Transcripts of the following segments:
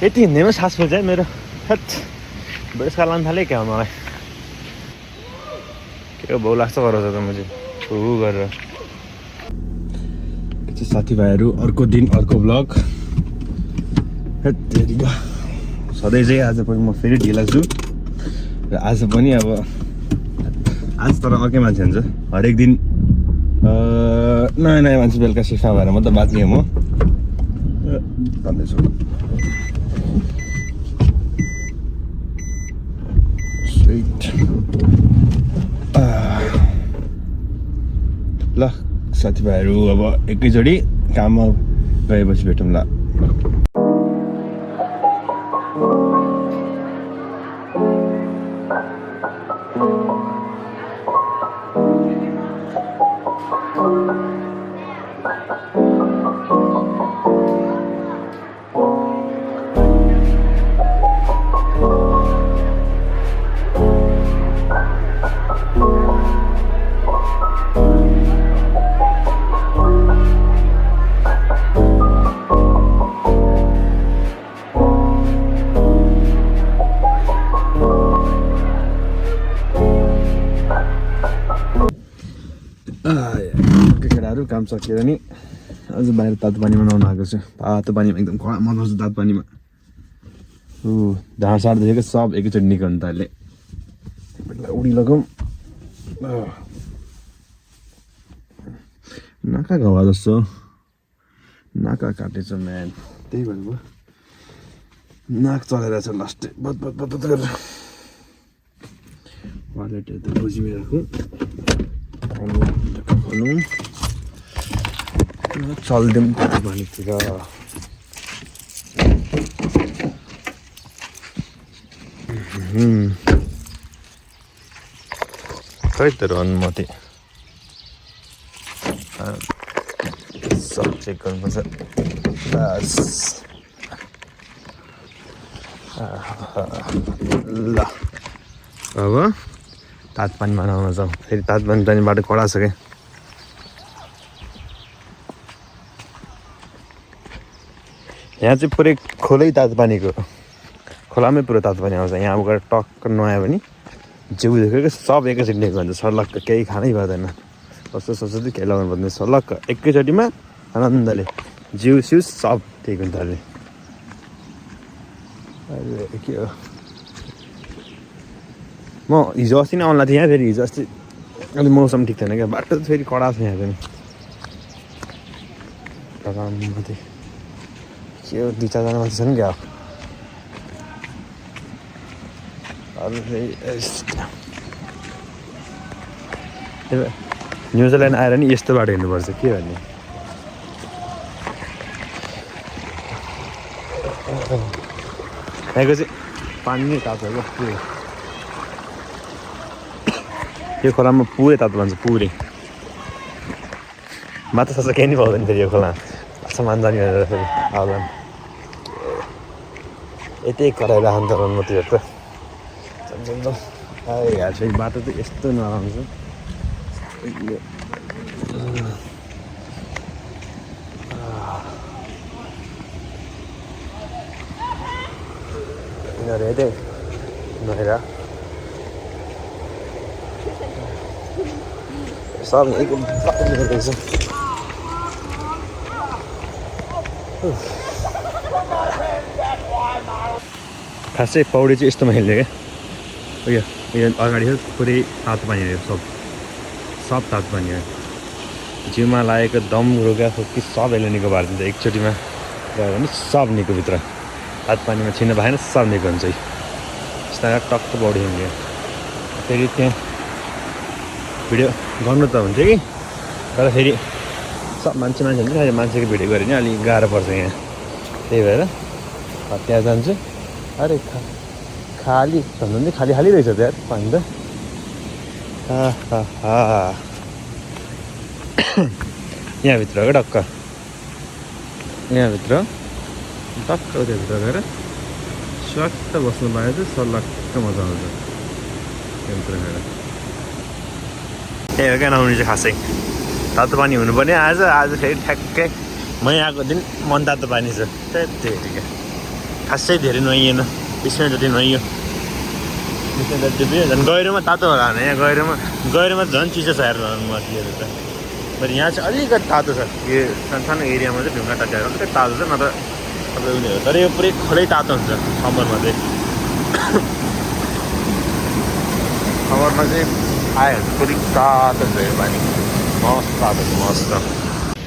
यति हिँड्दैमा सास फेर्छ है मेरो हट बुढेसकाल लानु थालेँ क्या मलाई के भाउ लाग्छ गराउँछ त म चाहिँ ऊ गरेर साथीभाइहरू अर्को दिन अर्को ब्लग हेत्तेरिका सधैँ चाहिँ आज पनि म फेरि ढिला छु र आज पनि अब आज तर अर्कै मान्छे हुन्छ हरेक दिन नयाँ नयाँ मान्छे बेलुका सिफा भएर म त बाँच्ने म भन्दैछु ल साथीभाइहरू अब एकैचोटि काममा गएपछि भेटौँला केटाहरू काम सकिएर नि अझ बाहिर तातो पानीमा नुहाउनु आएको छु तातो पानीमा एकदम कडा मजा आउँछ तातो पानीमा ढाँड साड देखेको सब एकैचोटि निकाल्नु त अहिले उडी लगाउँ नाका घाउ जस्तो नाका काटेछ म्यान त्यही भनेको नाक चलेर छ लास्टै बत बत बत गरेर वालेट त रोजीमै राखौँ चल्दिउँ तातो पानीतिर खै त अनुमति सब चेक गर्नुपर्छ बस ल अब तातो पानीमा नुहाउन जाउँ फेरि तातो पानी जाने बाटो कडा छ क्या यहाँ चाहिँ पुरै खोलै तातो पानीको खोलामै पुरो तातो पानी आउँछ यहाँ अब गएर टक्क नुहायो भने जिउ देखेको सब एकैचोटि निको हुन्छ सर्लक्क केही खानै पर्दैन कस्तो सोच्दै केही लगाउनु पर्दैन सर्लक्क एकैचोटिमा आनन्दले जिउ सिउ सब ठिक हुन्छ अहिले के हो म हिजो अस्ति नै आउनु थिएँ यहाँ फेरि हिजो अस्ति अलिक मौसम ठिक थिएन क्या बाटो त फेरि कडा छ यहाँ पनि के हो 2-4 जना मान्छे छन् क्या न्युजिल्यान्ड आएर नि यस्तो बाटो हिँड्नुपर्छ के भन्ने यहाँको चाहिँ पानी नै तातो हो क्या पुरै यो खोलामा पुरै तातो भन्छ पुरै माछा साछा केही नै पाउँदैन फेरि यो खोला सामान जाने भनेर फेरि आउला यतै कराइरहनु त अनुमतिहरू त यार फेरि बाटो त यस्तो नराम्रो छ यिनीहरू यतै नुहाएर सब एकदम रहेछ खासै पौडी चाहिँ यस्तोमा खेल्थ्यो क्या उयो अगाडि पुरै तातो पानी हो सब तातो पानी हो जिउमा लागेको दम रोगा खोकी सब यसले निको पारिदिन्छ एकचोटिमा गयो भने सब निको भित्र तातो पानीमा छिर्न भएन सब निको हुन्छ यस्ता टक्क पौडी खेल्ने फेरि त्यहाँ भिडियो गर्नु त हुन्थ्यो कि तर फेरि सब मान्छे हुन्छ अहिले मान्छेको भिडियो गऱ्यो भने अलिक गाह्रो पर्छ यहाँ त्यही भएर त्यहाँ जान्छु अरे खाली भन्दा खाली खाली रहेछ त यार पानी त यहाँभित्र हो टक्क यहाँभित्र टक्क त्यहाँभित्र गएर स्वाक्क बस्नु पाए चाहिँ सल्लाक्क मजा आउँछ त्यहाँभित्र गएर त्यही हो क्या नहुने चाहिँ खासै तातो पानी हुनुपर्ने आज फेरि ठ्याक्कै मै आएको दिन मन तातो पानी छ त्यही क्या खासै धेरै नुहाइएन, 20 मिनट जति नुहाइयो। 20 मिनट जति भयो। झन् गहिरोमा तातो होला भने यहाँ गहिरोमा झन् चिसो छ हेर मछलीहरू त। तर यहाँ चाहिँ अलिकति तातो छ, यो सानो एरियामा चाहिँ ढुङ्गा टट्याएर अलिकति तातो छ, नत्र सबै उनीहरू। तर यो पुरै खोलै तातो हुन्छ समरमा चाहिँ। समरमा चाहिँ आयो भने पुरै तातो छ यो पानी, मस्त तातो छ मस्त।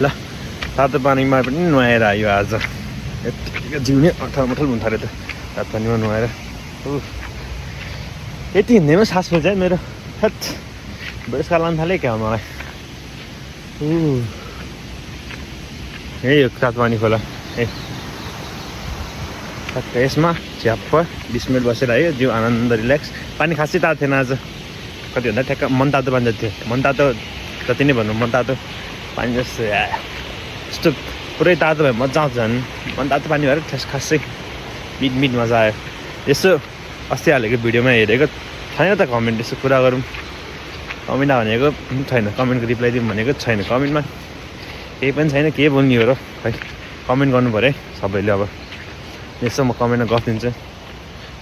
ल तातो पानीमा पनि नुहाएर आयो आज। यतिकै जिउ नै अठमठल हुन थाल्यो त तातो पानीमा नुहाएर। यति हिँड्दैमा सास फेल्छ है मेरो, हट बुढेसकाल लानु थाल्यो क्या मलाई। यही हो तातो पानी खोला। यसमा झ्याप्प 20 मिनट बसेर आयो, जिउ आनन्द रिल्याक्स। पानी खासै तातो थिएन आज, कति भन्दा ठ्याक्क मन तातो पानी जति थियो। मन तातो जति नै भन्नु, मन तातो पानी जस्तो यस्तो पुरै तातो भयो मजा आउँछ झन्। मन तातो पानी भएर खासै मिठ मजा आयो। यसो अस्ति हालेको भिडियोमा हेरेको छैन त कमेन्ट, यसो कुरा गरौँ। कमेन्ट भनेको छैन, कमेन्टको रिप्लाई दिउँ भनेको छैन। कमेन्टमा केही पनि छैन, के बोल्ने हो र खै। कमेन्ट गर्नु पऱ्यो है सबैले। अब यसो म कमेन्टमा गफिदिन्छु।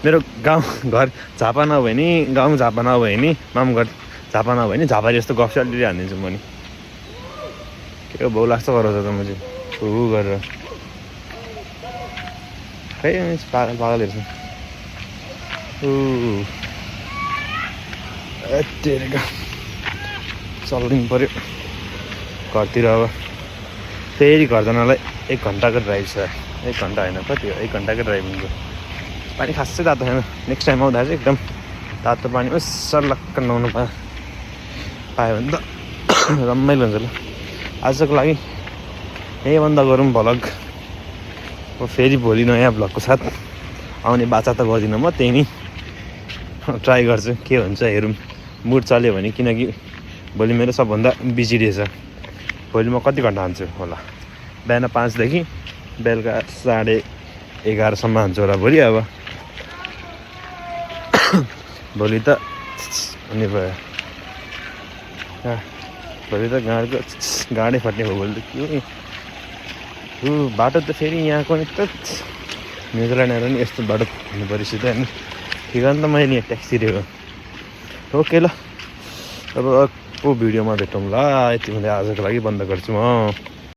मेरो गाउँ घर झापा नभए नि, गाउँ झापा नभए नि, मामघर झापा नभए नि झापा जस्तो गफ चाहिँ अलिअलि हानिदिन्छु म नि। के भाउ लाग्छ गराउँछ त म चाहिँ गरेर। खै पागलहरू छ। यतिका चल्नु पऱ्यो घरतिर। अब फेरि घर जानलाई 1 घन्टाको ड्राइभ छ। 1 घन्टा होइन, कति हो 1 घन्टाको ड्राइभ हुन्छ। पानी खासै तातो छैन। नेक्स्ट टाइम आउँदा चाहिँ एकदम तातो पानीमा सर्लक्क नुहाउनु पायो भने त रमाइलो हुन्छ। ल आजको लागि यही बन्द गरौँ भ्लग। फेरि भोलि नयाँ भ्लगको साथ आउने बाचा त गर्दिनँ म, त्यही नै ट्राई गर्छु के हुन्छ हेरौँ। मुड चल्यो भने, किनकि भोलि मेरो सबभन्दा बिजी डे छ। भोलि म कति घन्टा हान्छु होला, बिहान 5 देखि बेलुका 11:30सम्म हान्छु होला भोलि। अब भोलि त हुने भयो, भोलि त गाडै फट्ने भयो भोलि त। के बाटो त फेरि यहाँको नि त न्युजिल्यान्डहरू नि यस्तो बाटो हुनु परिस्थिति होइन। ठिक त मैले यहाँ ट्याक्सी दिएको। ओके ल, अब भिडियोमा भेटौँ ल। यति मैले आजको लागि बन्द गर्छु म।